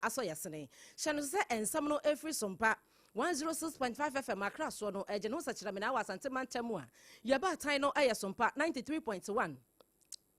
asɔ yɛsene. Hyɛ no so sɛ nsɛm no ɛfiri Sompa 106.5 FM Accra soɔ no, ɛgye ne ho sɛkyerɛmena wɔ Asante mantam a yɛbaatan no yɛ Sompa 93.1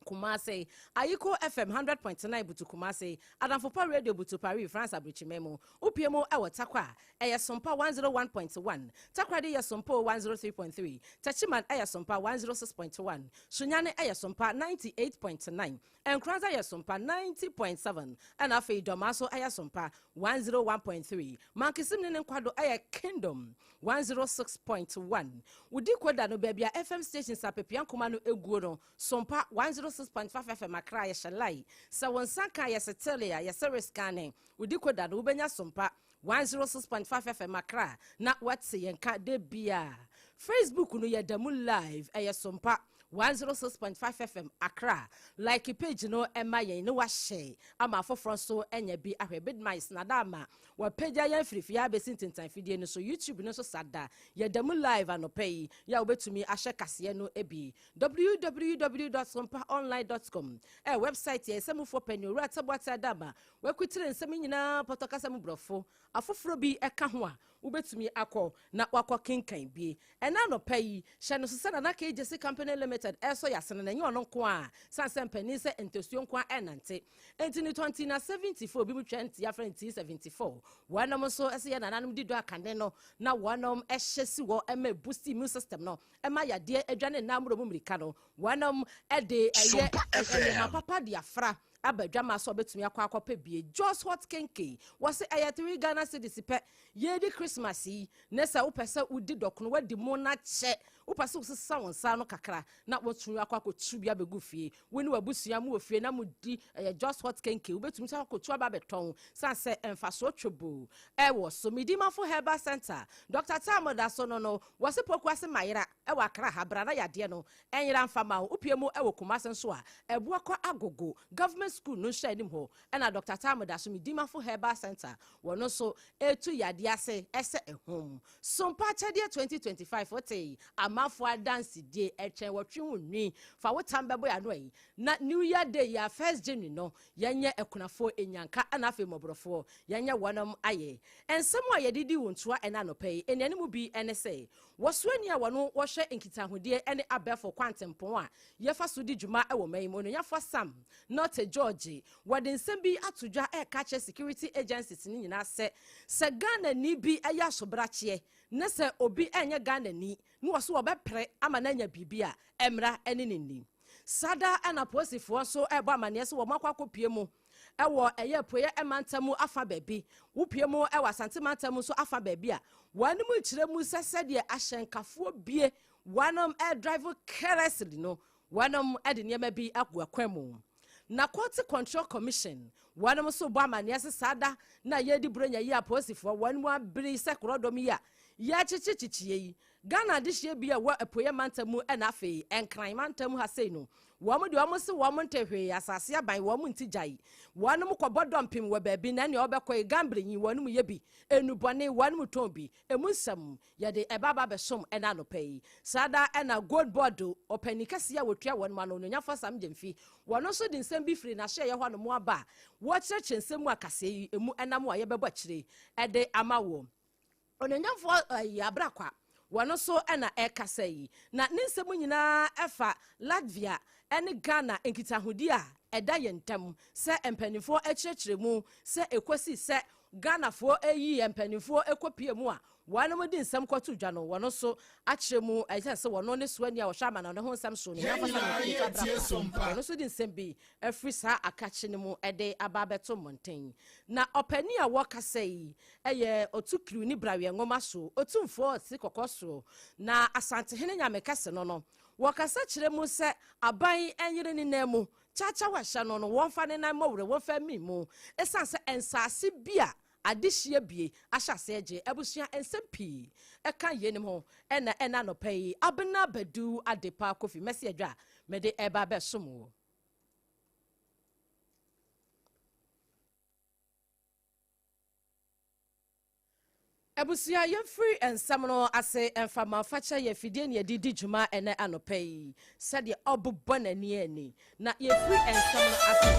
Kumase, Ayiko FM 100.9 Butu Kumase, Adamfopa Radio Butu Paris, France aburokyiman mu. Wopie mu wɔ Tarkwa a, ɛyɛ Sompa 101.1. Takoradi yɛ Sompo 103.3. Techiman yɛ Sompa 106.1. Sunyani yɛ Sompa 98.9. Nkoranza yɛ Sompa 90.7. Ɛna afei Dɔmaa nso yɛ Sompa 101.3. Mankesim ne ne nkwado yɛ Kingdom 106.1. Wodi koda no baabi a FM stations apepea nkoma no eguo no, Sompa 106.5 FM Accra yɛhyɛ lai. Sɛ wo nsa ka yɛsɛ tele a yɛsɛ rescanne. Wodi koda no wobɛnya Sompa 106.5 FM Accra na wate yɛn ka de bia. Facebook no yɛda mu live, ɛyɛ Sompa 106.5 FM Accra. Like page no ɛma yɛn ne wahyɛ ama afoforɔ nso anya bi ahwɛ. Bidmice na da ama wɔpagya yɛn firifie abɛsi ntentan fidie no so. YouTube no nso sada yɛda mu live anɔpa yi yɛ a wobɛtumi ahyɛ kaseɛ no bi. www.sompaonline.com ɛ website yɛ nsɛmufoɔ panyin Owura Taboate Adama wakutire nsɛm nyinaa pɔtɔ kasa mu borɔfo afoforɔ bi ɛka ho a wobɛtumi akɔ na wakɔ kenkan bie. Ɛna anɔpa yi hyɛ no so sɛ Nana KJC Company Limited ɛsɔ yɛasene na ɛnyɛ ɔno nko a san sɛ mpanin sɛ ntasuo nko a ɛnante. Enti ne tɔnti na 74 bi mu twɛ nti afrɛ nti 74 wɔnom nso ɛsɛ yɛ nananom di dɔ akane no na wɔnom ɛhyɛ si wɔ ɛma boost immune system no ɛma yadeɛ adwane nna mu mmirika no. Wɔnom ɛde ɛyɛ ɛnneɛma papa de afra aba dwama so ɔbɛtumi akɔ akɔpɛ bie. Jos Hot Kenke wɔse ɛyɛ 3 Ghana cedis pɛ. Yɛdi Christmas yi ne sɛ wopɛ sɛ wodi dɔkono wadi mu na kyɛ wopɛ sɛ wosesa wo nsa no kakra na wotumi akɔ akɔtu bi abɛgu fie, wo ne w'abusua mu wɔ fie na mudi. Ɛyɛ Jos Hot Kenke, wobɛtumi sɛ akɔtu aba abɛtɔn san sɛ mfasoɔ twɛbo ɛwɔ so. Midimafo Herbal Center, Dr. Tam da so no wɔse poku ase mayera ɛwɔ Akra ha bra na yadeɛ no ɛnyera mfa ma wo. Wopie mu ɛwɔ Kumase nso a, ɛboa kɔ Agogo Government School no nhyɛ anim hɔ ɛna Dr. Tam da so Midimafo Herbal Center wɔno nso etu yadeɛ ase ɛsɛ ɛhom. Sompa akyɛdeɛ 2025 wote amanfoɔ adansedie ɛtwɛn wɔtwe ho nwi fa wo tam bɛbɔ yɛ ano yi na New Year Day yɛ 1 January no yɛnyɛ akunafoɔ enyanka ɛna afei mmɔborɔfoɔ yɛnyɛ wɔnom ayɛ. Nsɛm a yɛde di wɔn ntoa ɛna anɔpɛ yi ɛnua mu bi ɛne sɛ wɔsoani a wɔno wɔhwɛ nkitahodie ɛne abɛɛfo kwantempɔn a yɛfa so di dwuma ɛwɔ man yi mu, Ononyafo Sam Nortey George, wɔde nsɛm bi ato dwa ɛreka kyerɛ security agencies no nyinaa sɛ Ghana ni bi ɛyɛ asobrakyeɛ ne sɛ obi ɛnyɛ Ghana ni ne wɔ so wɔbɛpere ama no anya biribi a ɛmmra ɛne ne ni. Sada ɛna polisifoɔ nso ɛrebɔ amanneɛ sɛ wɔn akɔ akɔpie mu ɛwɔ ɛyɛ apueɛ ɛmantam afa baabi, wopie mu ɛwɔ Asante mantam nso afa baabi a wɔn anim kyerɛ mu sɛ sɛdeɛ ahyɛnkafoɔ bie wɔnom ɛdrive carelessly no, wɔnom ɛde nneɛma bi agu akwan mu. Narcotic Control Commission wɔnom nso bɔ amanneɛ sɛ saa da na yɛdi buronya yi a polisifoɔ wɔn mu abere sɛ korɔdɔm yi a yɛakyekyekyekyeɛ yi Ghana adehyeɛ bi a ɛwɔ apueɛ mantam mu ɛna afei Nkran mantam ha sei no, wɔn deɛ wɔn se wɔn nte hwee asase aban wɔn nti gyae wɔn kɔbɔ dɔmpem wɔ baabi na nea ɔbɛkɔ yi gambling yi wɔn mu yɛ bi enubɔne wɔn mu tɔn bi emu nsɛm yɛde ɛba aba bɛsom ɛna anɔpɛ yi. Saa da ɛna Gold Board ɔpanin kɛseɛ a wɔtua wɔn mu ano, Ononyafo Sam Gyamfi, wɔn nso de nsɛm bi firi n'ahyɛeɛ hɔ nom aba a wɔkyerɛkyerɛ nsɛm mu akaseɛ yi emu ɛnam a yɛbɛbɔ akyire ɛde ama wɔ ononyamfoɔ ɛyi Abrakwa. Wɔn nso ɛna ɛkasa yi na ne nsɛm nyinaa ɛfa Latvia ɛne Ghana nkitahodi a ɛda yɛn ntam sɛ mpanimfoɔ akyerɛkyerɛ mu sɛ ekosi sɛ Ghanafoɔ ayi mpanimfoɔ ekɔpie mu a wɔn de nsɛm kɔto dwa no, wɔn nso akyerɛ mu ɛsɛ sɛ wɔn ne soani a wɔhwɛ ama na ne ho nsɛm so no wɔn nso de nsɛm bi afiri saa akakye no mu ɛde aba abɛto mmɔnten. Na ɔpanin a wɔkasa yi ɛyɛ Otukiriw ne Braweɛ nwoma so Otumfoɔ ɔte kɔkɔ so na Asantehene Nyame kɛse no wɔkasa kyerɛ mu sɛ aban ɛnyere ne nan mu kyakya wahyɛ no wɔmfa ne nan mmɔwerɛ wɔmfa mi mu ɛsiane sɛ nsaase bi a adehyia bie ahyɛ aseɛ gye abusua. Nsɛm pii ɛka yɛnim ho ɛna anɔpa yi Abena Badu Adepa Kofi Mɛsi adwa mɛde ɛba abɛsom wo. Abusua, yɛmfiri nsɛm no ase mfama fakyɛ yɛ fidie ne yɛde di dwuma ɛnɛ anɔpa yi sɛdeɛ ɔbobɔ n'ani ani na yɛfiri nsɛm no ase.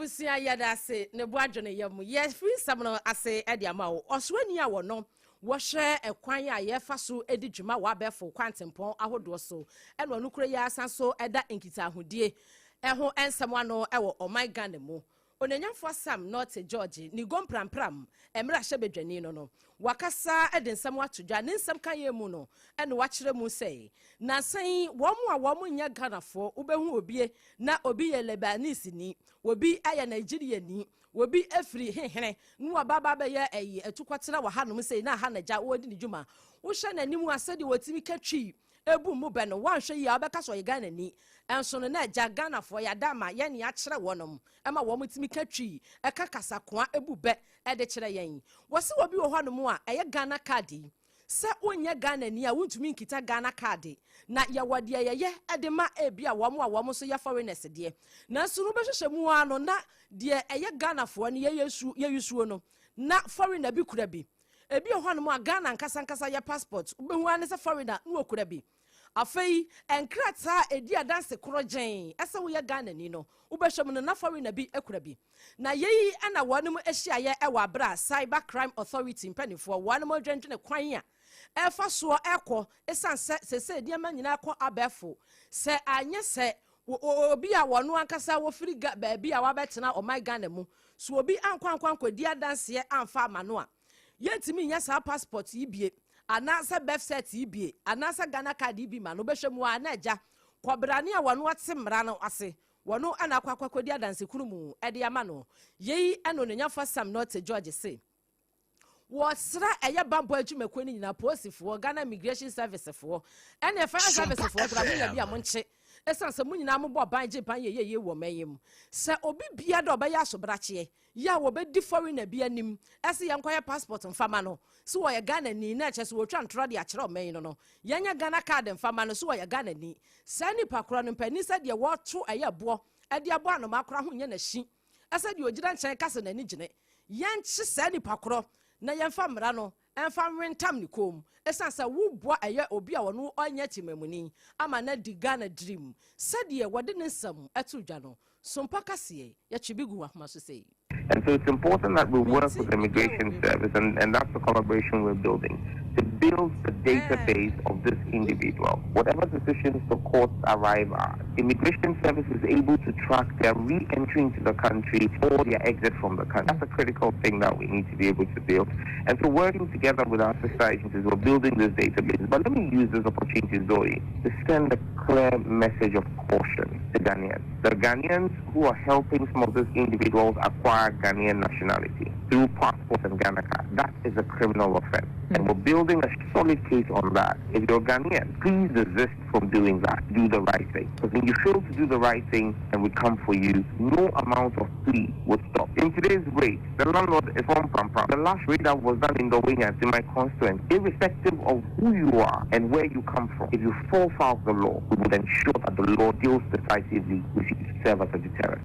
Abusua, yɛda ase ne bo adwene yɛ mu. Yɛfiri nsɛm no ase de ama wo. Ɔsoani a wɔno wɔhwɛ ɛkwan a yɛfa so di dwuma wɔ abɛɛfo kwantempɔn ahodoɔ so, ɛna ɔno kura yi asan so da nkitahodie ɛho nsɛm ano ɛwɔ ɔman Ghana mu, Onanyamfoɔ Sam Nortey George ne Gomprampram mmerɛ ahyɛ badwani no, wakasa de nsɛm ato dwa. Ne nsɛm ka yɛ mu no, ɛna wakyerɛ mu sɛ nansa yi wɔn a wɔn nyɛ Ghanafoɔ, wobɛhu obie na obi yɛ Lebanese ni, obi yɛ Nigeria ni, obi afiri hehene na waba ba bɛyɛ ɛyi atukɔtena wɔ hanom sɛ na ha nagya wɔdi ne dwuma. Wohyɛ n'anim a, sɛdeɛ wɔtumi ka Twi ebu mu bɛ no, wanhwɛ yie a wobɛka sɛ ɔyɛ Ghana ni. Ɛnso no na agya Ghanafoɔ yɛada ama yɛne akyerɛ wɔnom ɛma wɔn tumi ka Twi, ɛka kasakoa, ebu bɛ ɛde kyerɛ yɛn. Wɔsi wɔ bi wɔ hɔnom a ɛyɛ Ghana Card yi, sɛ wonyɛ Ghana ni a, wontumi nkita Ghana Card, na yɛwɔ deɛ yɛyɛ ɛde ma ebi a wɔn a wɔn nso yɛ foreigners deɛ. Nanso no wobɛhwehwɛ mu ara no na deɛ ɛyɛ Ghanafoɔ no yɛyɛ su yɛyi suo no na foreigner bi kura bi. Ebi wɔ hɔnom a Ghana nkasa nkasa yɛ passport, wobɛhu ara ne sɛ foreigner na wɔkura bi. Afei nkrataa a ɛdi adanse korɔ gyɛn ɛsɛ woyɛ Ghana ni no, wobɛhwɛ mu no na foreigner bi kura bi. Na yei ɛna wɔnom ahyiaeɛ ɛwɔ abere a Cyber Crime Authority mpanimfoɔ wɔnom dwendwene kwan a ɛfa soɔ ɛkɔ, ɛsiane sɛ sese nneɛma nyinaa kɔ abɛɛfo, sɛ anyɛ sɛ obi a wɔno ankasa wɔfiri baabi a wabɛtena ɔman Ghana mu so, obi ankɔ ankɔ ankɔdi adanseɛ amfa ama no a, yɛntumi nyɛ saa passport yi bie anaasɛ birth cert yi bie anaasɛ Ghana Card yi bi ma no. Wobɛhwɛ mu a na agya kɔbrane a wɔno ate mmara no ase, wɔno ana akɔ akɔkɔdi adansekuru mu ɛde ama no. Yei ɛna Onanyafo Sam Nortey George se wɔsra ɛyɛ bambɔ adwumakuo no nyinaa, polisifoɔ, Ghana Immigration Service foɔ, ɛne fire service foɔ kora, monya bi a monkye, ɛsiane sɛ mo nyinaa mobɔ ban gye ban yɛyɛyie wɔ man yi mu, sɛ obi bia dɛ ɔbɛyɛ asobrakyeɛ yɛ a wɔbɛdi foreigner bi anim ɛsɛ yɛnkɔyɛ passport mfama no so wɔyɛ Ghana ni, na ɛkyɛ sɛ wɔtwa ntorɔ de akyerɛ ɔman yi no, yɛnyɛ Ghana Card mfama no so wɔyɛ Ghana ni. Saa nipa korɔ no mpanin sɛ deɛ wɔto ɛyɛ boɔ ɛde abɔ anoma kora ho nyɛ n'akyi, ɛsɛ deɛ ogyina nkyɛn kasa n'ani gyene. Yɛnkye saa nipa korɔ na yɛmfa mmara no ɛmfa nwentam ne kɔn mu, ɛsiane sɛ woboa ɛyɛ obi a ɔno ɔnyɛ temamuni ama no adi Ghana dream. Sɛdeɛ wɔde ne nsɛm ɛto dwa no, Sompa kaseɛ yɛtwe bi gu ahoma so sei. And so it's important that we work with the Immigration Service, and that's the collaboration we're building, to build the database of this individual. Whatever decisions the courts arrive at, Immigration Service is able to track their re-entry into the country or their exit from the country. That's a critical thing that we need to be able to build. And so working together with our sister agencies, we're building this database. But let me use this opportunity, Zoe, to send a clear message of caution to Ghanaians. The Ghanaians who are helping some of these individuals acquire Ghanaian nationality through passport and Ghana Card, that is a criminal offense. And we're building a solid case on that. If you're Ghanaian, please desist from doing that. Do the right thing. Because when you fail to do the right thing and we come for you, no amount of plea will stop. In today's rate, the landlord is from Prampram. The last raid that was done in Dawhenya, in my constituency, irrespective of who you are and where you come from, if you fall foul of the law, we would ensure that the law deals decisively with you to serve as a deterrent.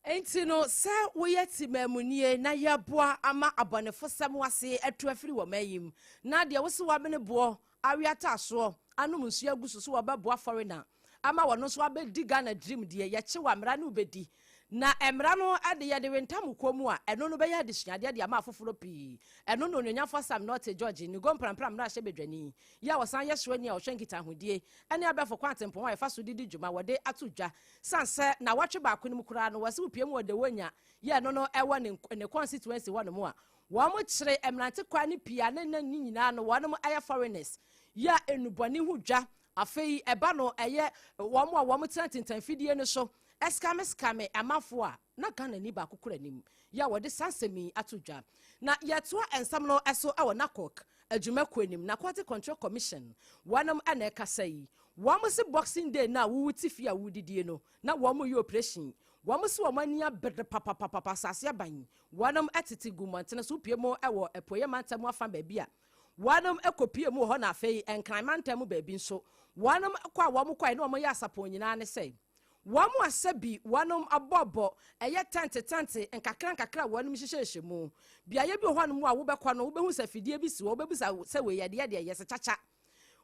Nti no sɛ woyɛ timamunie na yɛboa ama abɔnefosɛm ase atu afiri wɔ man yi mu, na deɛ wosi wabene boɔ aweata soɔ anom nsuo agu so so wɔbɛboa foreigner ama wɔno nso abɛdi Ghana dream deɛ, yɛkye wɔ mmara no wobɛdi, na mmara no de yɛde wentam kɔn mu a, ɛno no bɛyɛ adesuadeɛ de ama afoforɔ pii. Ɛno na Onuonyamfo Sam Nortey George ne Gomprampram mmara hyɛ badwani yi a wɔsan yɛ soani a ɔhwɛ nkitahodie ne abɛɛfo kwan atempɔn a yɛfa so didi dwuma wɔde ato dwa, san sɛ na wɔtwe baako no mu koraa no, wɔsi wopie mu wɔ Dawhenya yɛ no ɛwɔ ne constituency hɔ nom a wɔn kyerɛ mmerante kwan ne pii a ne nyinaa no wɔn ayɛ foreigners yɛ a enubɔne ho dwa. Afei ɛba no ɛyɛ wɔn a wɔn tena tentan fidie no so ɛscam scam amanfoɔ a na Ghana ni baako kura anim yɛ a wɔde saa nsɛm yi ato dwa. Na yɛtoa nsɛm no ɛso ɛwɔ NACOC adwumakuo anim, Narcotic Control Commission wɔnom ɛna ɛkasa yi. Wɔn si Boxing Day na wowu ti fie a wudidie no na wɔn yɛ operation. Wɔn si wɔn ani abere papapapa asase aban wɔnom ɛtete gu mmɔntene so pie mu ɛwɔ Apueɛ mantam afa baabi a wɔnom ɛkɔpie mu wɔ hɔ, na afei Nkran mantam baabi nso wɔnom kɔ a wɔn kɔ a na wɔn yɛ asapɔn nyinaa ne sɛ wɔn asɛ bi wɔnom abɔbɔ ɛyɛ tɛnte tɛnte nkakra nkakra a wɔnom hyehyɛhyɛ mu. Beaeɛ bi wɔ hɔnom a wobɛkɔ no, wobɛhu sɛ fidie bi si hɔ, wobɛbusa sɛ wei yɛdeɛ deɛ yɛ sɛ kyakya.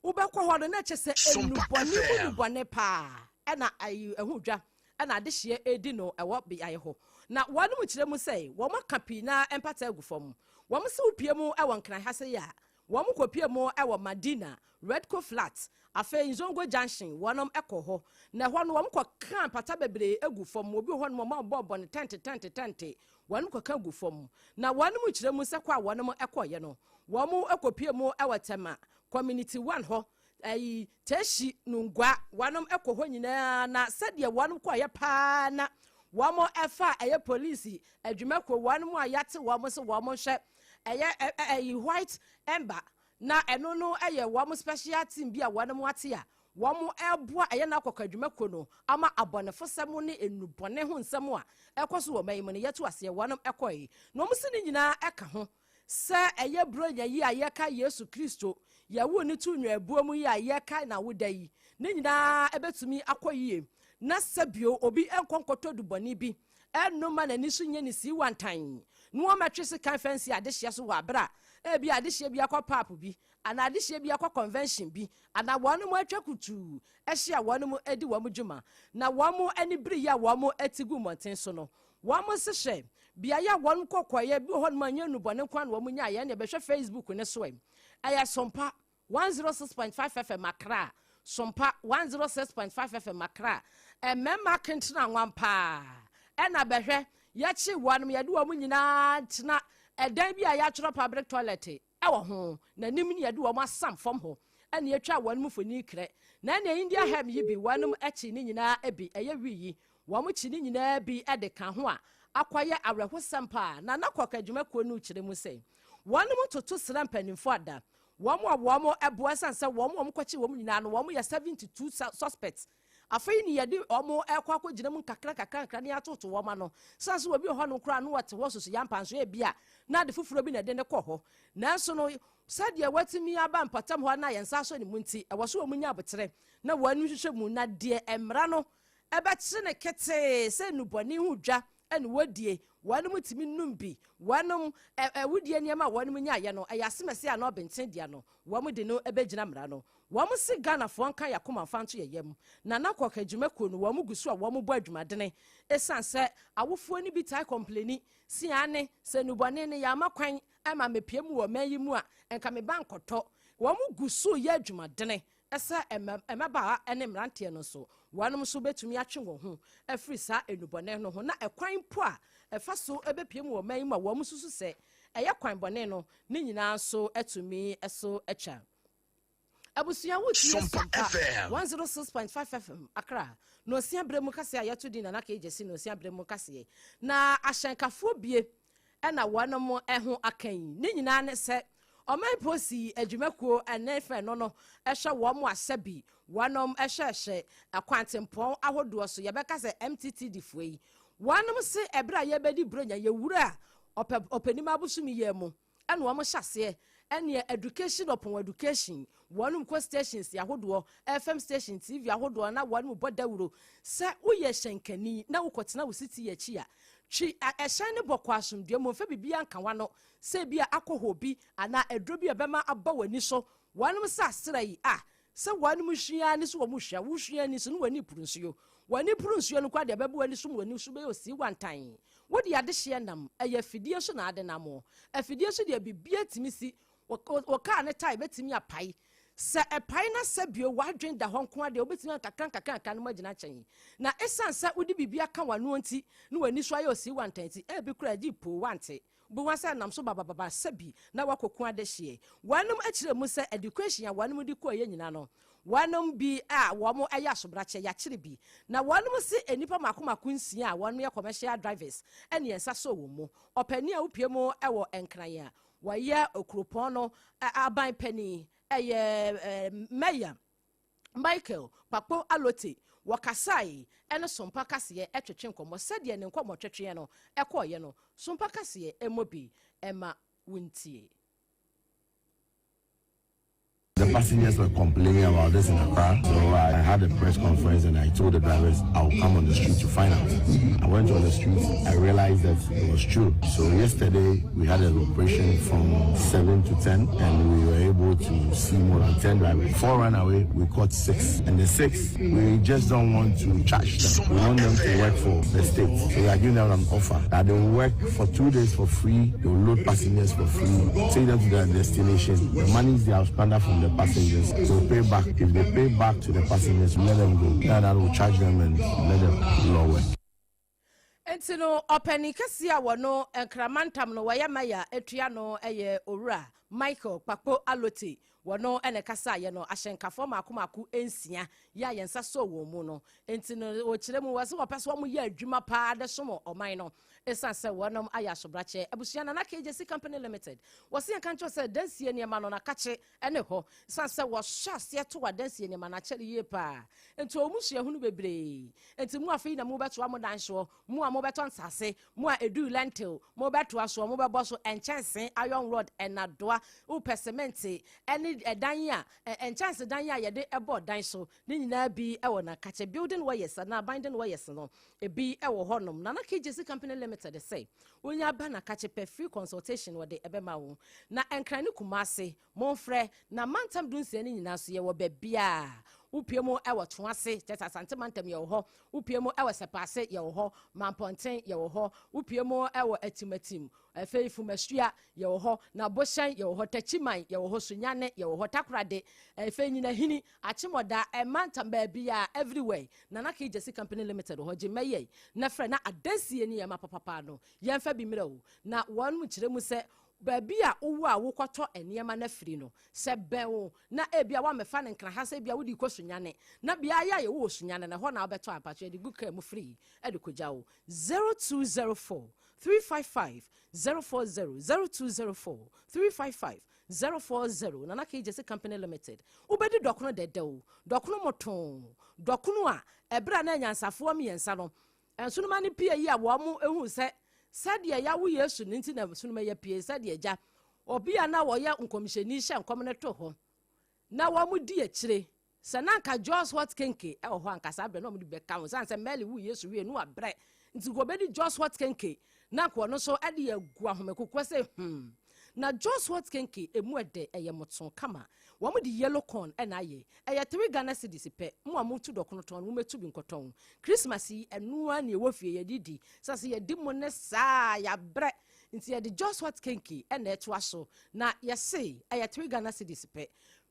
Wobɛkɔ hɔ no na kyɛ sɛ enubɔne mu nubɔne paa ɛna ayi ɛho dwa ɛna adehyeɛ edi no ɛwɔ beaeɛ hɔ. Na wɔnom kyerɛ mu sɛ wɔn aka pii na mpata agu fam. Wɔn se wopie mu wɔ Nkran ha sɛ yi a, wɔn kɔpie mu wɔ Madina, Redco Flat, afei Nzongo Junction, wɔnom kɔ hɔ. Na ɛhɔ no wɔn kɔka mpata bebree gu fam. Obi wɔ hɔ nom wɔn abɔbɔ no tɛnte tɛnte tɛnte, wɔnom kɔka gu fam. Na wɔnom kyerɛ mu sɛ kɔ a wɔnom kɔeɛ no, wɔn kɔpie mu wɔ Tema Community 1 hɔ, ayi Teshie Nungua, wɔnom kɔ hɔ nyinaa. Na sɛdeɛ wɔnom kɔeɛ paa na wɔn ɛfa ɛyɛ polisi adwumakuo, wɔnom a yɛate wɔn sɛ wɔn hwɛ ɛyɛ ɛyi White Ember, na ɛno no ɛyɛ wɔn special team bi a wɔnom ate a wɔn ɛboa ɛyɛ n'akɔkɔ adwumakuo no ama abɔnefosɛm ne enubɔne ho nsɛm a ɛkɔ so wɔ ɔman yi mu no yɛto aseɛ. Wɔnom ɛkɔɛ na wɔn si ne nyinaa ɛka ho sɛ ɛyɛ Buronya yi a yɛka Yesu Kristo yɛwo ne to nwɛbuo mu yi a yɛka na woda yi ne nyinaa ɛbɛtumi akɔ yie, na sɛbio obi nkɔ nkɔtɔ dubɔne bi ɛno ma n'ani so nyɛ ne sii wantan na wɔmɛtwe sekan fɛnsi adehyeɛ so wɔ abere a ebi adehyeɛ bi akɔ pub bi anaa adehyeɛ bi akɔ convention bi anaa wɔn mo atwa kutuu ahyia, wɔn mo adi wɔn dwuma na wɔn mo ani bere yi a wɔn mo ati gu mmɔnten so no. Wɔn mo hyehyɛ beaeɛ a wɔn kɔkɔeɛ bi wɔ hɔ nom a nyɛ nnubɔne kwan na wɔn nya yɛn na yɛbɛhwɛ Facebook ne so. Ɛ ɛyɛ Sompa 106.5 FM Accra, Sompa 106.5 FM Accra. Mmarima kentena nwan paa ɛna bɛhwɛ yɛkye wɔn, yɛde wɔn nyinaa tena ɛdan bi a yɛatwerɛ public toilet ɛwɔ ho n'anim ne yɛde wɔn asam fam hɔ, ɛna yɛtwa wɔn mu mfoni krɛ. Na ɛna India hemp yi bi wɔn akyi ne nyinaa bi ɛyɛ wi yi wɔn akyi ne nyinaa bi ɛde ka ho a akɔyɛ awerɛhosɛm paa. Na nakɔka adwumakuo no kyerɛ mu sɛ wɔn mu toto sra mpanimfoɔ ada wɔn a wɔn ɛboa san sɛ wɔn a wɔn kɔkye wɔn nyinaa no, wɔn yɛ 72 suspects. Afei ni yɛde wɔn ɛkɔ akɔgyina mu nkakra nkakra nkakra ne atoto wɔn ano san so. Obi wɔ hɔ no koraa no wɔte hɔ soso yampa nso ebi a na ade foforɔ bi na ɛde ne kɔ hɔ, nanso no sɛdeɛ watumi aba mpɔtam hɔ na yɛn nsa asɔ ne mu nti, ɛwɔ so wɔn nya abotrɛ na wɔn ani hwehwɛ mu na deɛ mmara no ɛbɛkyerɛ ne ketee sɛ nnubɔne ho dwa ɛna wɔdie, wɔn tumi num bi, wɔn ɛwudie nneɛma a wɔn nyaayɛ no ɛyɛ asemɛse a na ɔbɛnten deɛ no wɔn de no ɛbɛgyina mmara no. Wɔn si Ghanafoɔ nka yɛ akoma nfa nto yɛ yam na nakɔka adwumakuo no wɔn gu so a wɔn bɔ adwumadene, ɛsiane sɛ awofoɔ no bi taa complain si ane sɛ nnubɔne no yɛama kwan ama mepie mu wɔ ɔman yi mu a nka me ba nkɔtɔ. Wɔn gu so yɛ adwumadene ɛsɛ mmabaawa ne mmeranteɛ no nso wɔnom nso bɛtumi atwe wɔn ho afiri saa nnubɔne no ho, na ɛkwan mpo a ɛfa so ɛbɛpie mu wɔ ɔman yi mu a wɔn nso so sɛ ɛyɛ kwan bɔne no ne nyinaa nso atumi so atwa. Abusua, wotie Sompa Sompa FM. 106.5 FM Accra na osia berɛ mu kaseɛ a yɛto din Nana Kegyesi na osia berɛ mu kaseɛ na ahyɛnkafoɔ bie ɛna wɔnom ɛho aka yi ne nyinaa ne sɛ ɔman polisi adwumakuo ɛne fɛn no ɛhwɛ wɔn mo ahyɛ bi, wɔnom ɛhwɛhwɛ akwantempɔn ahodoɔ so, yɛbɛka sɛ MTTD foɔ yi, wɔnom se ɛberɛ a yɛbɛdi Buronya yɛwura a ɔpɛ ɔpanim abosom yɛ mu ɛna wɔn hyɛ aseɛ ɛneɛ education upon education, wɔn kɔ stations ahodoɔ, FM station, TV ahodoɔ, na wɔn bɔ dawuro sɛ woyɛ hyɛnkani na wokɔtena wo siti akyi a, twi ɛhyɛn ne bɔkɔ asomdue mu, mfɛ biribi anka wano sɛ bi a alcohol bi anaa aduro bi a ɛbɛma aba w'ani so. Wɔn sɛ asra yi a sɛ wɔn sua ne so wɔn hwɛ wosua ni so ne wɔn ani puru nsuo, wɔn ani puru nsuo no kora deɛ ɛbɛbɔ w'ani so ma w'ani so bɛyɛ osi wantan. Wode adehyeɛ nam ɛyɛ afidie so na ade nam o afidie so deɛ biribi atumi si wɔ kaa ne tae bɛtumi apae. Sɛ ɛpae na sɛ bio w'adwen da hɔ nko adeɛ, wobɛtumi ankakra nkakra nkakra no mu agyina nkyɛn, na ɛsiane sɛ wode biribi aka w'ano nti na w'ani so ayɛ osi wantan nti, ebi kora agye poo wante bohu sɛ nam so babababa sɛbi na wakɔku adehyeɛ. Wɔnom akyerɛ mu sɛ education a wɔnom de kɔɔ yɛ nyina no, wɔnom bi a wɔn ɛyɛ asobrakyɛ yɛakyere bi, na wɔnom se nnipa mako mako 6 a wɔnom yɛ commercial drivers ɛne yɛn nsa so wɔn mu. Ɔpanin a wopie mu ɛwɔ Nkran a wɔyɛ okuropɔn no aban panin ɛyɛ Mayor Michael Kpakpo Alote, wɔkasae ɛne Sompa kaseɛ ɛtwetwe nkɔmmɔ. Sɛdeɛ ne nkɔmmɔ twetweɛ no ɛkɔɔyɛ no, Sompa kaseɛ ɛmmɔ bi ɛma wontie. The passengers were complaining about this in Accra, so I had a press conference and I told the drivers I'll come on the street to find out. I went on the street, I realized that it was true. So yesterday we had an operation from 7 to 10 and we were able to see see more than 10 drivers. Four ran away, we caught six. And the six, we just don't want to charge them. We want them to work for the state. So we are giving them an offer that they will work for 2 days for free, they will load passengers for free, take them to their destination. The money they have spent from the passengers, they will pay back. If they pay back to the passengers, let them go. Then I will charge them and let the law work. Nti no ɔpanin kɛseɛ a wɔno nkramantam no wɔyɛ maya atua no yɛ Owura Michael Kpakpo Alote. Wɔno ɛna kasa yɛ no ahyɛnkafoɔ mako mako nsia yɛ a yɛn nsa sɔ wɔn mu no. Nti no wɔkyerɛ mu wɔ sɛ wɔpɛ so wɔn yɛ adwuma paa de som ɔman no, ɛsiane sɛ wɔnom ayɛ asobrakyɛ. Abusua, Nana KJC Company Limited wɔsi yɛn kankyɛw sɛ dansie nneɛma no nakakye ɛne hɔ, ɛsiane sɛ wɔhyɛ aseɛ to adansie nneɛma no akyɛre yie paa. Nti wɔn mu suahunu bebree. Nti mu afei na mu bɛtoa mo dansoɔ mu a mobɛtɔ nsase mu a edu lintel mobɛtoa soɔ, mobɛbɔ so nkyɛnse, iron rod, ɛnadoa, wopɛ cement ɛne ɛdan a nkyɛnse dan a yɛde ɛbɔ dan so ne nyinaa bi ɛwɔ Nakakyɛ. Building wires anaa binding wires no ebi ɛwɔ hɔnom. Nana KJC Company Limited sɛ wonya aba Nakakyɛ pɛ, free consultation wɔde ɛbɛma wo. Na Nkran ne Kumase momfrɛ na mantam 16 no nyinaa so yɛwɔ baabiaa. Wopie mu ɛwɔ Toase, kyɛ sɛ Asante mantam yɛwɔ hɔ. Wopie mu ɛwɔ Sɛpaase yɛwɔ hɔ, Mampɔnten yɛwɔ hɔ. Wopie mu ɛwɔ Atimatim, afei Fumasua yɛwɔ hɔ, na Bohyɛn yɛwɔ hɔ, Takyiman yɛwɔ hɔ, Sunyane yɛwɔ hɔ, Takorade, afei Nyinahini, Akyemɔda, ɛmantam baabi a everywhere Nana KJC Company Limited hɔ. Gye mmɛyɛ na frɛ na adansie ne yɛma papapa no yɛmfa bi mmerɛ o. Na wɔn mu kyerɛ mu sɛ baabi a wowɔ a wokɔtɔ nneɛma no afiri no sɛ bɛn wo na ebia woamɛfa no Nkra ha sɛ ebia wode kɔ Sunyane na bea yɛ a yɛwɔ wɔ Sunyane na ɛhɔ na wobɛtɔ apatwe de gu kaa mu firi ɛde kɔgya wo. 0204 355 040, 0204 355 040. Nana KJC Company Limited. Wobɛdi dɔkono dɛdɛw, dɔkono motoo, dɔkono a ɛberɛ a na anyansafoɔ mmiɛnsa no nsonoma no pie yi a wɔn mo ehu sɛ sɛdeɛ yawo Yesu ne nti na nsonoma yɛ pie, sɛdeɛ gya obi a na wɔyɛ nkɔmhyɛni hyɛ nkɔm no to hɔ na wɔn mo di akyire sɛ na nka Jos Hot Kenke ɛwɔ hɔ ankasa abirɛ na wɔn de bɛka ho san sɛ Mɛli wu Yesu wie no abrɛ nti wɔbɛdi Jos Hot Kenke na nka ɔno nso ɛde agu ahomekokɔ sɛ na Jos Hot Kenke emu ɛdɛ, ɛyɛ moto kama. Wɔn de yellow corn ɛna ayɛ. Ɛyɛ 3 Ghana cedis pɛ. Mo a motu dɔkono tɔn no, mobɛtu bi nkɔtɔn Christmas yi. Ɛnoa ne ɛwɔ fie yɛde di sɛ sɛ yɛdi mo ne saa yɛabrɛ nti yɛde Jos Hot Kenke ɛna ɛtoa so na yɛse ɛyɛ 3 Ghana cedis pɛ.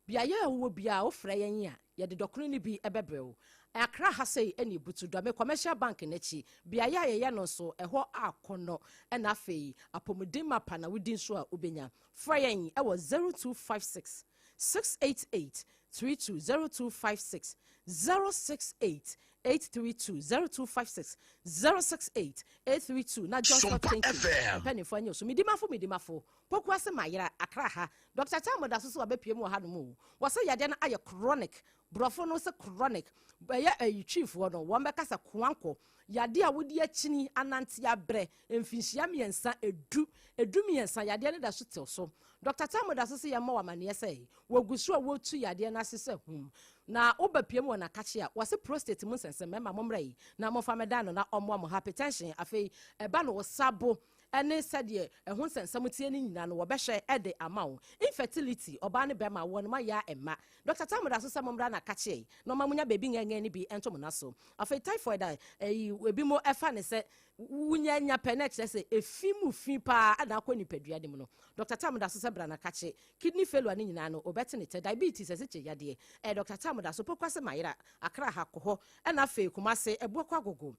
Beaeɛ a wowɔ biara wofrɛ yɛn a yɛde dɔkono no bi ɛbɛbrɛ wo. Akra ha sei ɛne Ebutu Dɔme Commercial Bank n'akyi, beaeɛ a yɛyɛ no nso ɛhɔ akɔnɔ. Ɛna afei apɔmuden mapa na wodi nso a wobɛnya. Frɛ yɛn ɛwɔ 0256 688 32, 0256 068 832, 0256 068 832. Na Johnson Sompa Kenke FM. mpanimfoɔ anyɛ so midimafo midimafo poku ase mayera Akra ha. Dr Tam da so so wabɛpie mu wɔ hanom o. Wɔsɛ yadeɛ no ayɛ chronic, borɔfo no sɛ chronic, ɛyɛ ayitwifoɔ no wɔn bɛka sɛ koankɔ yadeɛ a wode akyini anante abrɛ mfinhyia 3, 10, 13, yadeɛ no da so tew so. Dr Tam da so sɛ yɛmmɔ wɔ amanneɛ sɛ wɔgu so a wɔtu yadeɛ no ase sɛ hum na woba pie mu wɔ n'akakye a wɔse prostate mu nsɛnsɛm. Mmarima mommra yi na momfa mɛda no na ɔmmoa mo. Hypertension afei ɛba no wɔ sabo ɛne sɛdeɛ ɛho nsɛnsɛm tie no nyinaa no wɔbɛhwɛ ɛde ama wo. Infertility, ɔbaa ne bɛrima wɔ no ma yɛ a ɛma Dr Tam da so sɛ mommra na akakye na ɔma monya baabi ngɛngɛn no bi ɛnto mo na so. Afei typhoid a ɛyi ebi mo ɛfa ne sɛ wonya nya pɛ na ɛkyerɛ sɛ efi mu fi paa ɛna akɔ nipadua no mu no, Dr Tam da so sɛ bra na kakye. Kidney failure ne nyinaa no obɛte ne tɛ. Diabetes ɛsɛ kyɛ yadeɛ ɛɛ Dr Tam da so Pokuase Mayera Akra ha kɔ hɔ. Ɛna afei Kumase Ɛboakɔ Agogo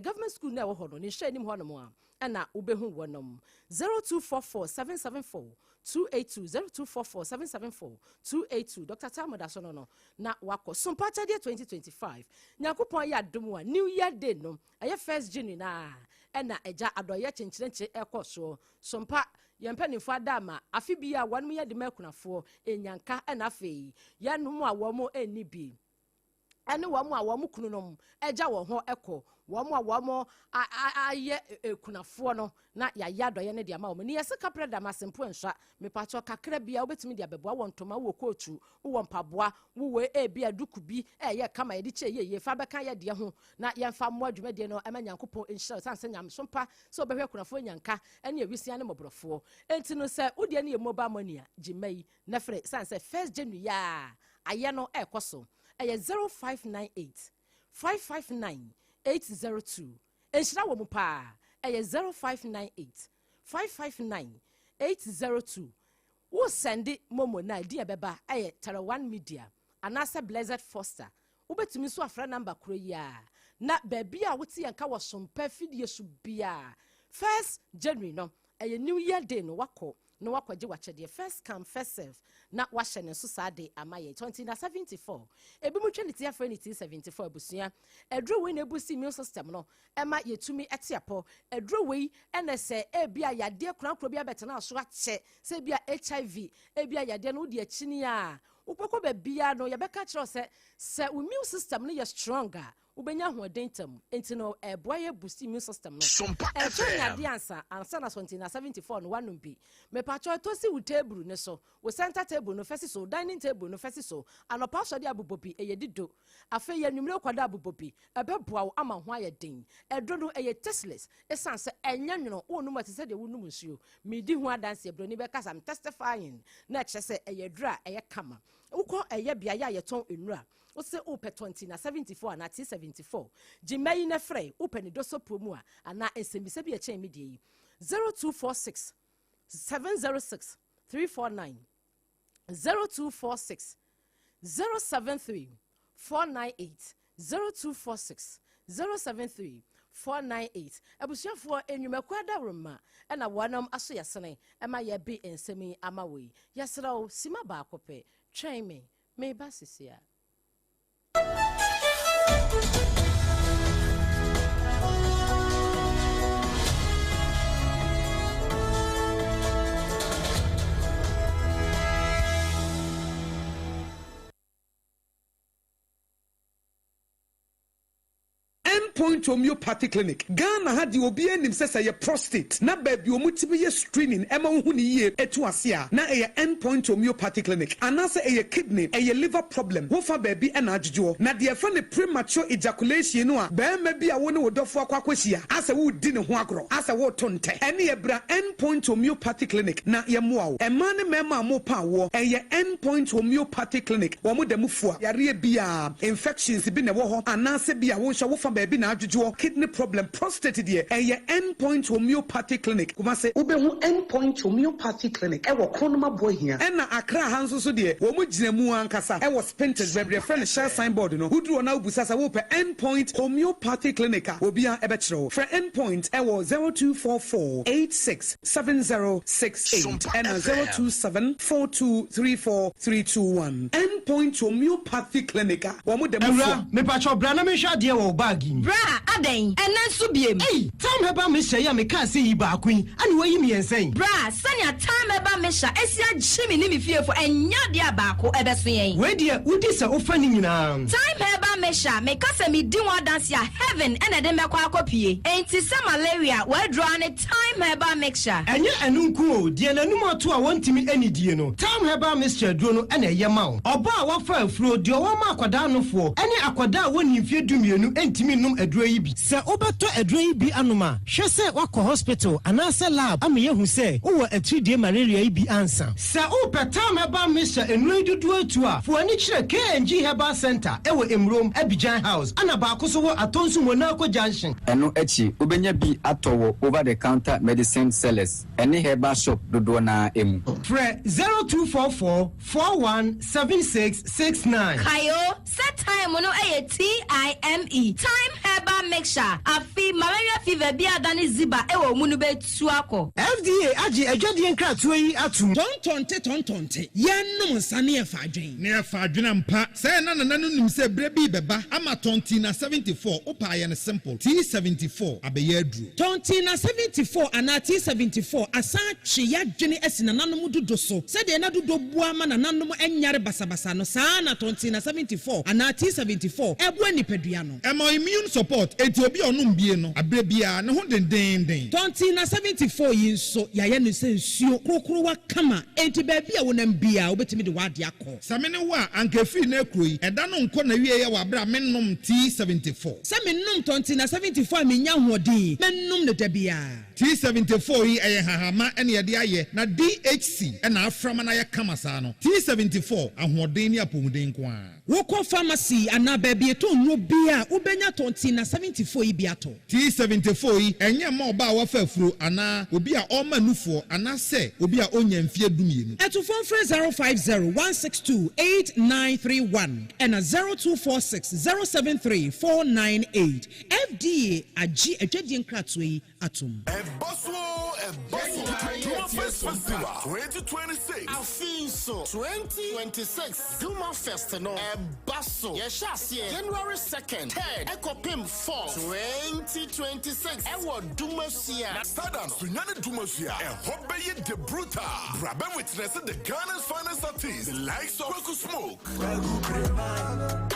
government school na ɛwɔ hɔ no ne nhyɛ anim hɔ nom a ɛna wobɛhu wɔnom. 0244 774 282, 0244 774 282. Dr Tam da so no na wakɔ Sompa Akyɛdeɛ 2025. Nyankopɔn yɛ adom a New Year Day no ɛyɛ 1st January na ɛna ɛgya adɔyɛ kyenkyerenkye ɛkɔ soɔ. Sompa yɛn mpanimfoɔ ada ama afe bi a wɔn yɛ de ma akunafoɔ enyanka, ɛna afei yɛnom a wɔn ɛnni bi. Ɛne wɔn a wɔn kununom agya wɔn hɔ kɔ, wɔn a wɔn ayɛ akunafoɔ no, na yɛayɛ adɔeɛ no de ama wɔn. Ne yɛse kaprɛ da mase mpo nsua, mepakyɛw kakra bi a wobɛtumi de abɛboa, wowɔ ntoma, wowɔ kootu, wowɔ mpaboa, wowɔ ebia duku bi a ɛyɛ kama yɛde kyɛ yie fa bɛka yɛ deɛ ho na yɛmfa mmoa dwumadie no ma Nyankopɔn nhyira wo, ɛsiane sɛ nyamesom pa sɛ wobɛhwɛ akunafoɔ nyanka ne awisia ne mmɔborɔfoɔ nti no, sɛ wo deɛ no yɛ mobile money a, gye mma yi na frɛ, ɛsiane sɛ first January yi a ayɛ no ɛrekɔ so. Ɛyɛ 0598 559 802. Nhyira wɔ mu paa. Ɛyɛ 0598 559 802. Wo sɛnde momo no a, edin a ɛbɛba yɛ Tara One Media anaasɛ Blessed Foster. Wobɛtumi nso afrɛ namba korɔ yi ara. Na baabi a wote yɛn nka wɔ Sompa afidie so biara, First January no, ɛyɛ New Year Day no, woakɔ na woakɔgye w'akyɛdeɛ, first come first serve, na woahyɛ ne nso saa de ama yɛn. 20 na 74, ebinom twa ne ti afrɛ ne T74. Abusua aduro wei na ebusi immune system no, ɛma yɛtumi te apɔ. Aduro wei ɛna sɛ ebi a yadeɛ korakora bi abɛtena so akyɛ, sɛ ebi a HIV, ebi a yadeɛ no wode akyini a wokɔkɔ baabiara no, yɛbɛka kyerɛ wo sɛ wo immune system no yɛ strong a, wobɛnya ahoɔden ntam. Nti no ɛboa yɛ boost immune system no. Sompa ɛtɔ FM. Nyade ansa na sɔnti na 74 no wanom bi. Mepatwɔ, ɛtɔ si wo table ne so, wo center table no fɛsi so, dining table no fɛsi so. Anɔpa asɔde abobɔ bi, ɛyɛ dido. Afei yɛ anwummerɛ kɔda abobɔ bi, ɛbɛboa wo ama ho ayɛ den. Ɛduro no ɛyɛ tasteless, ɛsiane sɛ ɛnyɛ nwono. Wonum ɛte sɛ deɛ wonum nsuo. Medi ho adanseɛ, buroni bɛkasa, I'm testifying, na ɛkyerɛ sɛ ɛyɛ aduro a ɛyɛ kama. Wokɔ ɛyɛ beaeɛ a yɛtɔn nnuro a, wose wopɛ 20 na 74 anaa T74, gyima yi na frɛ. Wopɛ ne dɔsɔpuo mu a anaa nsɛmmisa bi a ɛkyɛn mi deɛ yi, 0246 706 349, 0246 073 498, 0246 073 498. Abusuafoɔ, nnwumakuo adaworoma ɛna wɔnom aso yɛsene ɛma yɛbe nsɛm yi ama wo yi. Yɛserɛ wo, sima baako pɛ, twɛn me, meba sisi a. Endpoint Homeopathy Clinic Ghana ha deɛ, obi anim sɛ yɛ prostate na baabi ɔmo tumi yɛ screening ɛma wohu ne yie etu ase a, na ɛyɛ Endpoint Homeopathy Clinic, anaasɛ ɛyɛ kidney, ɛyɛ liver problem, wofa baabi ɛna adwodwoɔ, na deɛ ɛfɛ ne premature ejaculation no a, bɛrima bi a wo ne wo dɔfo akɔ akɔhyia asɛ wodi ne ho agorɔ asɛ woto ntɛ, ɛne yɛbra Endpoint Homeopathy Clinic na yɛmmoa wo. Mmaa ne mmarima a mopa awoɔ, ɛyɛ Endpoint Homeopathy Clinic. Wɔn da mu fua yareɛ biara, infections bi na ɛwɔ hɔ, anaasɛ bi a wonhyɛ wofa baabi na adwodwoɔ, kidney problem, prostate deɛ, ɛyɛ Endpoint Homeopathy Clinic, Kumase. Wobɛhu Endpoint Homeopathy Clinic ɛwɔ Kronum Aboahia. Ɛna Accra ha nso so deɛ, wɔn gyina mu ankasa ɛwɔ Spintex, baabi yɛfrɛ no Shell signboard no. Woduru hɔ na wobusa sɛ wopɛ Endpoint Homeopathy Clinic a, obiara ɛbɛkyerɛ wo. Frɛ Endpoint ɛwɔ 0244 86 7068 Sompa ɛna FM. 027 4234 321. Endpoint Homeopathy Clinic a wɔn da mu fua. Awura, mepakyɛw, bra na menhwɛ adeɛ wɔ wo bag yi mu. Bra, adɛn, ɛnɛ nso biem? Ei, Time Herbal Mixture yi a mekaa sɛ yi baako yi, ane wayi mmiɛnsa yi. Bra, sɛnea Time Herbal Mixture esi agye me ne me fiefo, ɛnyɛ adeɛ a baako ɛbɛso yɛn. Wei deɛ, wodi sɛ wofa ne nyinaa. Time Herbal Mixture, meka sɛ medi ho adanse a, heaven ɛna ɛde mɛkɔ akɔpie. Enti sɛ malaria, wɔaduro ne Time Herbal Mixture. Ɛnyɛ ɛno nko o, deɛ n'anum ato a wɔntumi anidie no, Time Herbal Mixture aduro no ɛna ɛyɛ ma wo. Ɔbaa a wafa afuro, deɛ ɔwɔ ma akwadaa nofoɔ ɛne akwadaa a wɔnni mfeɛ 12 ntumi nnom aduro yi bi. Sɛ wobɛtɔ aduro yi bi anom a, hwɛ sɛ woakɔ hospital anaasɛ lab ama yɛahu sɛ wowɔ atiridie malaria yi bi ansa. Sɛ wopɛ Time Herbal Mixture nnuro yi dodoɔ atu a, fo ani kyerɛ KNG Herbal Center ɛwɔ Emurom Abidjan House, ana baako so wɔ Atonsu Monaco Junction. Ɛno akyi, wobɛnya bi atɔ wɔ over the counter medicine sellers ɛne herbal shop dodoɔ naa mu. Frɛ 0244 417669. Kayo sɛ Time no yɛ TIME, Time Herbal. Mixture a, afei malaria fever bi a adane ziba wɔ wo mu no bɛtu akɔ. FDA agye adwadie nkratoɔ yi atom. Tɔntɔnte tɔntɔnte, yɛnnom nsa ne yɛfa adwen. Ne yɛfa adwen ampa. Sɛɛ na Nana no nim sɛ berɛ bi rebɛba ama Tɔntina 74, wopɛ a yɛ no simple, T74 abɛyɛ aduro. Tɔntina 74 anaa T74 asan atwe y'adwene asi nananom dudo so. Sɛdeɛ na dudo boa ma nananom nyare basabasa no, saa ara na Tɔntina 74 anaa T74 boa nipadua no. Ɛma immune support, enti obi a ɔnom bie no, aberɛ biara, ne ho dendeenden. Tɔntina 74 yi nso, yɛayɛ no sɛ nsuo korokorowa kama, enti baabi a wonam biara, wobɛtumi de w'adeɛ akɔ. Sɛ me ne wo a, anka ɛfiri nnɛ rekuro yi, ɛda no nkɔ n'awieɛ wɔ aberɛ a mennom T74. Sɛ menom Tɔntina 74 a mennya ahoɔden yi, mɛnom no da biara. T74 yi, ɛyɛ nhahamma na yɛde ayɛ, na DHC na afra ma no ayɛ kama saa no. T74, ahoɔden ne apɔmuden nko ara. Wokɔ pharmacy anaa baabi yɛtɔn nnuro biara a, wobɛnya Tɔntina 74 yi bi atɔ. T74 yi, ɛnyɛ mma ɔbaa a wafa afuro anaa obi a ɔrema nufoɔ anaasɛ obi a ɔnnya mfeɛ dumienu. Atufoɔ mfrɛ 050 162 8931 ɛna 0246 073 498. FDA agye adwadie nkratoɔ yi atom. Ɛba so oo, ɛba so, Duma Fest Festival 2026. Afei nso, 2026 Duma Fest no ɛba so. Yɛhyɛ aseɛ January 2nd, 3rd ɛkɔpem 4th, 2026 ɛwɔ Dumasua. Stardust Sunyani Dumasua, ɛhɔ bɛyɛ de brutal. Bra bɛ witness the Ghana's finest artists, the likes of Kwaku Smoke. Kwaku Prema,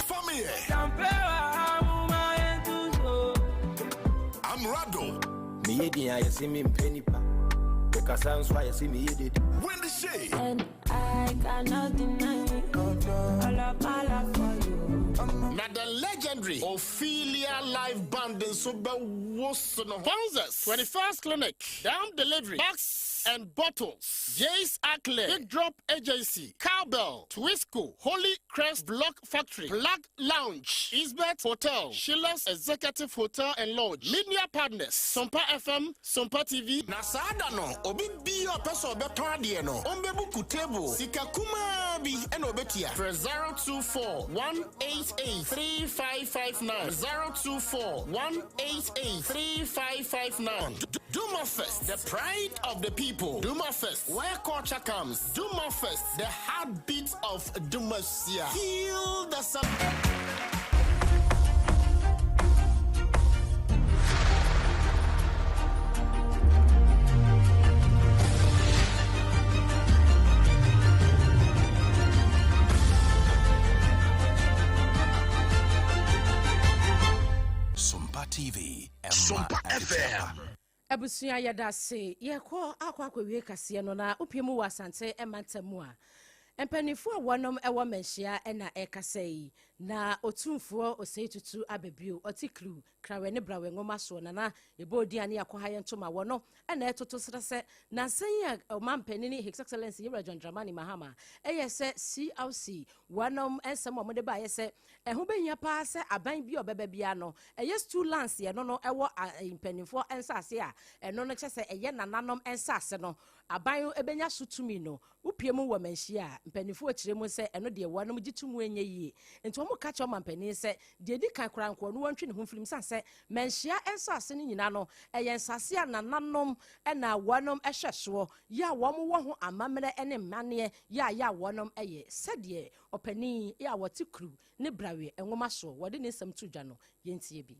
Fameye. Amerado. Wendy Shay. And I cannot deny it. All of my love for you. Na the legendary Ophelia Live Band nso bɛwoso no. Sponsors, 21st Clinic, Down Delivery, Box and Bottles, Jace Ackley, Big Drop Agency, Cowbell, Twisco, Holy Crest Block Factory, Plug Lounge, Isbet Hotel, Sheila's Executive Hotel and Lodge, Media Partners, Sompa FM, Sompa TV. Na saa da no, obi biara a ɔpɛ sɛ ɔbɛtɔn adeɛ no, ɔmbɛbuku table, sika kumaa bi na ɔbɛtua. Frɛ 024 188 3559, 024 188 3559. Duma Fest, the pride of the people. Duma Fest, where culture comes. Duma Fest, the heartbeat of Dumasia. Feel the sun. Sompa TV, Sompa FM. Abusua yɛda ase. Yɛkɔ akɔ akɔwie kaseɛ no na wopie mu wɔ Asante mantam mu a, mpanimfoɔ a wɔnom wɔ mmanhyia na ɛrekasa yi. Na Otumfoɔ Osei Tutu aba bio, ɔte Klu, Krawɛ ne Brawɛ nwoma soɔ. Nana yɛbɔ odin a ne yɛakɔ ha yɛn ntoma wɔ no na ɛtoto serɛ sɛ nansa yi a ɔmanpanini His Excellency Yewura John Dramani Mahama ɛyɛ sɛ CRC wɔnom nsɛm a wɔde baeɛ sɛ Ɛho bɛhia paa sɛ aban bi a ɔbɛba biara no, ɛyɛ stool lands ɛno no ɛwɔ mpanimfoɔ nsase a ɛno no kyɛ sɛ ɛyɛ nananom nsase no, aban bɛnya so tumi no. Wopue mu wɔ manhyia a, mpanimfoɔ kyerɛ mu sɛ ɛno deɛ wɔnom gye to mu ɛnyɛ yie. Nti wɔn ka kyerɛ ɔmanpanin sɛ deɛ ɛdi kan koraa nka ɔno wɔntwe ne ho mfiri mu sane sɛ manhyia nsase no nyinaa no ɛyɛ nsase a nananom na wɔnom hwɛ soɔ, yɛ a wɔn wɔ ho amammerɛ ne mmaneɛ yɛ a yɛ a wɔnom yɛ sɛdeɛ Ɔpanin yi a wɔte Kru ne Braweɛ nwoma soɔ, wɔde ne nsɛm to dwa no, yɛntie bi.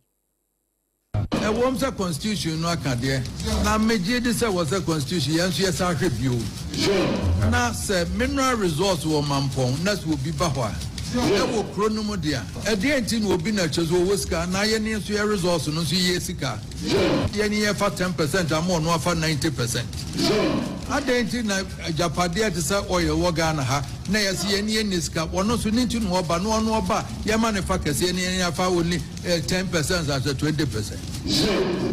Ɛwom sɛ constitution no aka deɛ, na megye di sɛ wɔ sɛ constitution yɛn nso yɛsan hwɛ bio. Na sɛ mineral resource wɔ Mampɔn na sɛ obi ba hɔ a, ɛwɔ kuro no mu deɛ a, ɛdeɛn nti na obi na kyerɛ sɛ ɔwɔ sika na yɛn nso yɛ resource no nso yɛ sika? Yɛn yɛfa 10% ama ɔno afa 90%. Adɛn nti na agyapadeɛ te sɛ oil wɔ Ghana ha na yɛse yɛn yɛnni sika, ɔno nso ne nti na ɔba, na ɔno ɔba a yɛma no fa kɛseɛ na yɛn yɛafa only 10% asɛ 20%.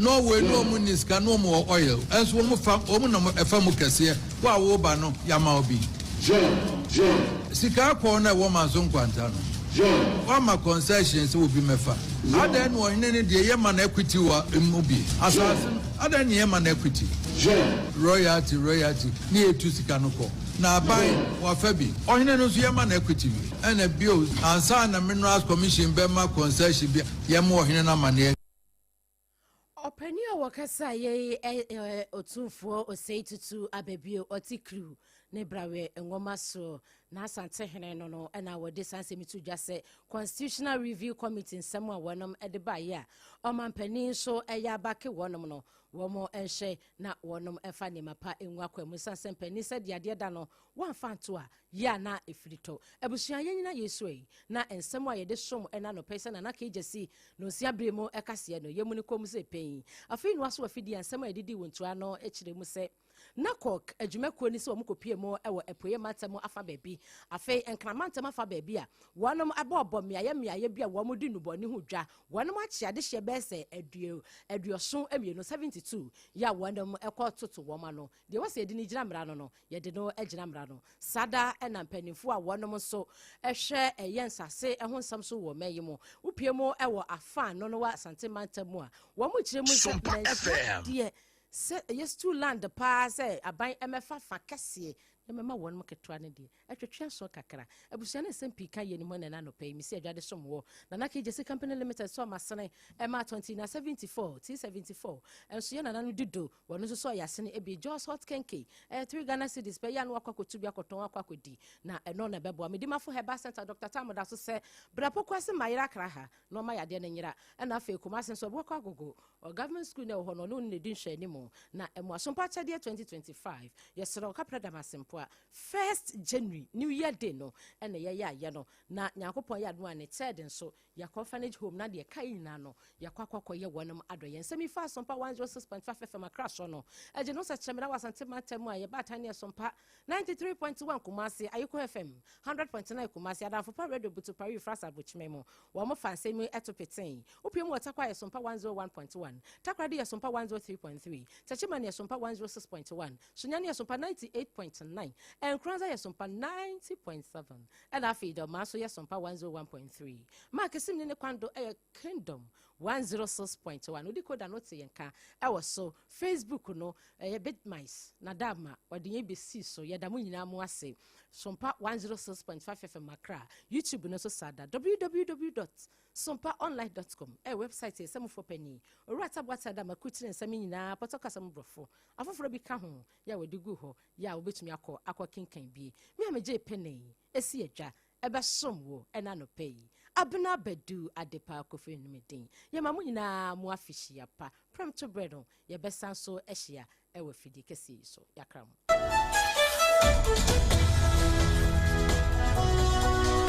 Norway na wɔn nni sika na wɔn wɔ oil nso wɔn fa wɔn na ɛfa mu kɛseɛ, wo a woba no yɛama wo bi. Sika akɔɔ no a ɛwɔ Manso Nkwanta no woama concession sɛ obi mɛfa, adɛn na ɔhene no deɛ yɛma no equity wɔ mu bi, asase no adɛn na yɛma no equity? Royalty royalty ne yɛtu sika no kɔ. Na aban wafa bi. Ɔhene no nso yɛma no equity bi. Ɛna bio, ansa na Minerals Commission bɛma concession bi, yɛma ɔhene no amaneɛ. Ɔpanin a wɔkasa yɛ yi Otumfoɔ Osei Tutu Ababio ɔte Kriw ne Brawe nwoma so n'Asantehene no no na wɔde saa nsɛm to dwa sɛ Constitutional Review Committee nsɛm a wɔnom de baeɛ a ɔmampanin nso yɛ abake wɔnom no wɔn nhwɛ na wɔnom mfa nneɛma pa ngu akwan mu sane sɛ mpanin sɛ deɛ adeɛ da no wɔamfa nto a yɛ a na ɛfiri tɔ. Abusua yɛn nyina yɛsua yi na nsɛm a yɛde som ɛna anɔpa yi sɛ Nana Kegyasi nonsia bere mu kaseɛ no yɛmu no kɔ mu sɛ pɛn. Afei noa so afidie a nsɛm a yɛde dii wɔ ntua no kyerɛ mu sɛ NACOC adwumakuo no sɛ wɔn kɔpie mu wɔ Apueɛ mantam afa baabi, afei Nkran mantam afa baabi a wɔnom abɔɔbɔ mmeaeɛ mmeaeɛ bi a wɔn di nnubɔne ho dwa. Wɔnom akye adehyeɛ bɛyɛ sɛ 72, 72, yɛ a wɔnom kɔ toto wɔn ano. Deɛ ɛwɔ sɛ yɛde no gyina mmara no no, yɛde no gyina mmara no. Saa da na mpanimfoɔ a wɔnom nso hwɛ ɛyɛ nsase ho nsɛm so wɔ ɔman yi mu, wopue mu wɔ afa no no wɔ Asante mantam mu a, wɔn kyerɛ mu sɛ manhyia deɛ sɛ ɛyɛ stool land paa sɛ aban mmɛfa fa kɛseɛ na mmɛma wɔnom ketewa no deɛ ɛtwetwe aso kakra. Abusua no nsɛm pii ka yeinom ho ɛnɛ anɔpa yi. Mesi adwade som wɔ Nana K. Gyasi Company Limited sɛ ɔmasene ɛma 20 na 74 T74 nso yɛ nana no dido wɔn nso sɛ ɔyɛ asene ebi Jos Hot Kenke ɛyɛ 3 Ghana cedis pɛ yɛ ano akɔ akɔtu bi akɔtɔn akɔ akɔdi na ɛno na ɛbɛboa. Medimafo Herbal Center Dr. Tam da so sɛ bra Pokuase Mayera Accra ha na ɔma yadeɛ no nyera ɛna afei Kumasi nso ɔbɛkɔ agogo Ɔ Government school no a ɛwɔ hɔ no, ɔne wo no na ɛdi nhwɛanimu. Na ɛmo Asompa Akyɛdeɛ 2025, yɛsrɛ wo kaprɛ dam asempoa. First January, New Year Day no ɛna yɛyɛ ayɛ no. Na Nyankopɔn yɛ adom a ne third nso, yɛakɔ orphanage home na deɛ ɛkaeɛ nyinaa no, yɛakɔ akɔ akɔyɛ wɔnom adɔeɛ. Nsɛm yi fa Asompa 106.5 FM Accra soɔ no, ɛgye no sɛ kyerɛ me na wɔ Asante mantam mu a yɛbaatan ne Asompa 93.1 Kumasi, Ayiko FM 100.9 Kumasi, Adamfo Pa Radio Butu Paris Frasa Abokyime mu. Wɔn fa nsɛm yi to petee. Wopue mu wɔ Tarkwa yɛ Sompa 101.1, Takoradi yɛ Sompa 103.3, Techiman yɛ Sompa 106.1, Sunyani yɛ Sompa 98.9, Nkoranza yɛ Sompa 90.7, ɛna afei Dormaa nso yɛ Sompa 101.3. Mark Simni ne Kwando yɛ Kingdom 106.1. Wodi koda no te yɛn ka ɛwɔ so. Facebook no ɛyɛ Bitmice na Dama wɔde yɛn bɛsii so. Yɛda mo nyinaa mo ase. Sompa 106.5 FM Accra. YouTube no nso saa da www sompaonline dot com ɛyɛ website yɛ sɛmufoɔ panin Owura Taboata da makurukyire nsɛm yi nyinaa pɔtɔ kasa mu borɔfo afoforɔ bi ka ho yɛ a wɔde gu hɔ yɛ a wobɛtumi akɔ akɔ kenkan bi. Me a megyee pene ɛsi adwa ɛbɛsom wo ɛna anɔpa yi. Abena Badu Adepa Kofi ne me din. Yɛma mo nyinaa mo afehyia pa. Prɛmto berɛ no yɛbɛsan so ahyia ɛwɔ afidie kɛseɛ yi so. Yɛakra mo.